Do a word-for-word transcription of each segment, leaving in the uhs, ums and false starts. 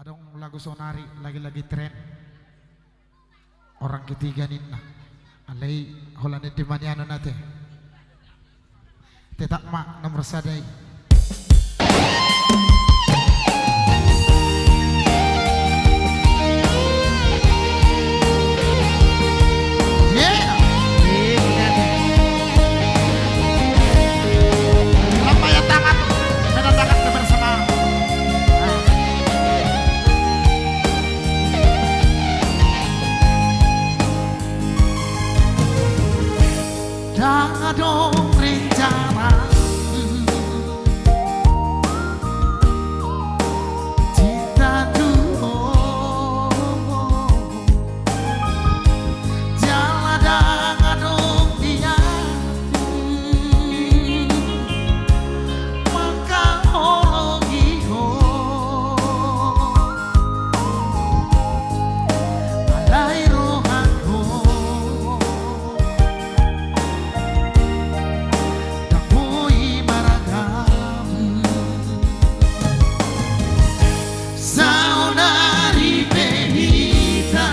Adong lagu saonari lagi-lagi tren. Orang ketiga ninna. Alai holan ende ma nian on ate. Tetap ma nomor sada i. Lambaikan tangan, menandakan kebersamaan. Ndang adong rencana cinta tu ho, jala ndang adong niatku mangkaholongi ho. Alai rohangku ndang boi maragam. Saonari pe hita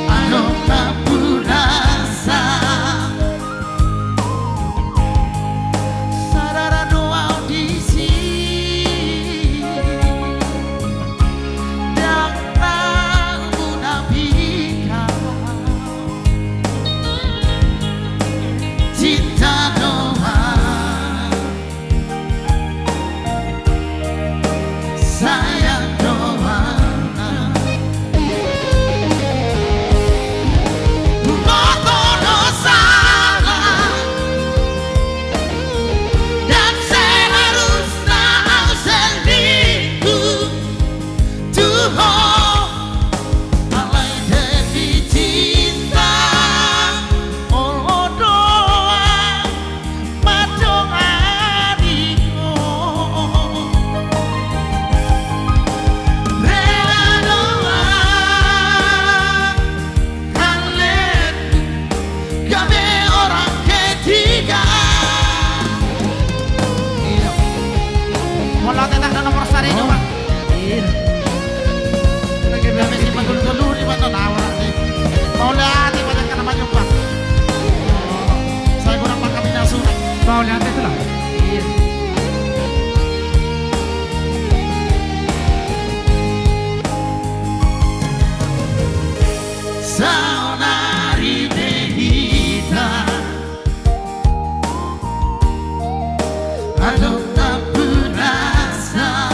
adong na punasa. Sadara do au disi, ndang na munafik au. Cinta doang, sayang doang. Huboto do salah dan seharusna au selingkuh tu ho. Alai demi cinta, olo doang mandongani ho. Rela doang, kalen gabe orang ketiga. Iya. Molo tetap dalam nomor sada i, Pak. Iya. Gabe si patulutulu di mata nawar ni. Mauliate ma jala angka na manjompa. Sai godang ma hami na suda. Mauliate tu lah. Iya. Saonari pe hita adong na punasa.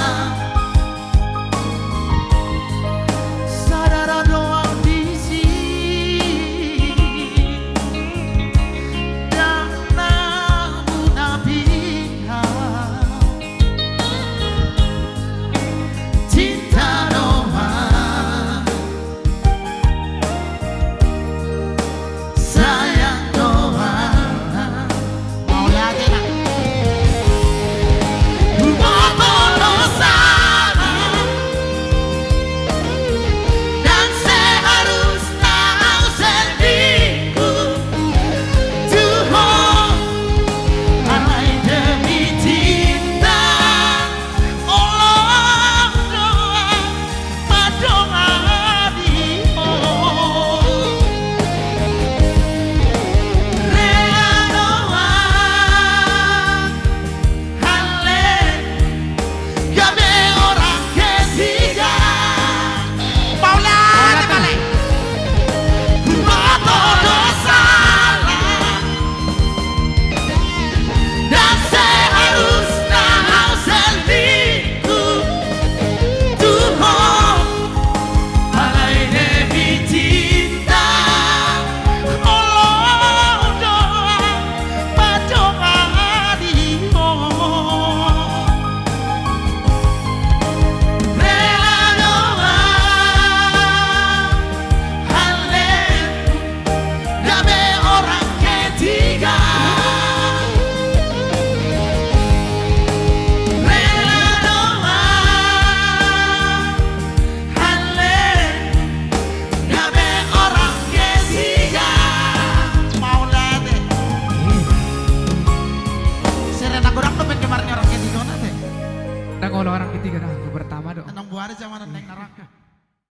Nang olo orang ketiga, nah, pertama do. Nang boha do jamanan naeng narang.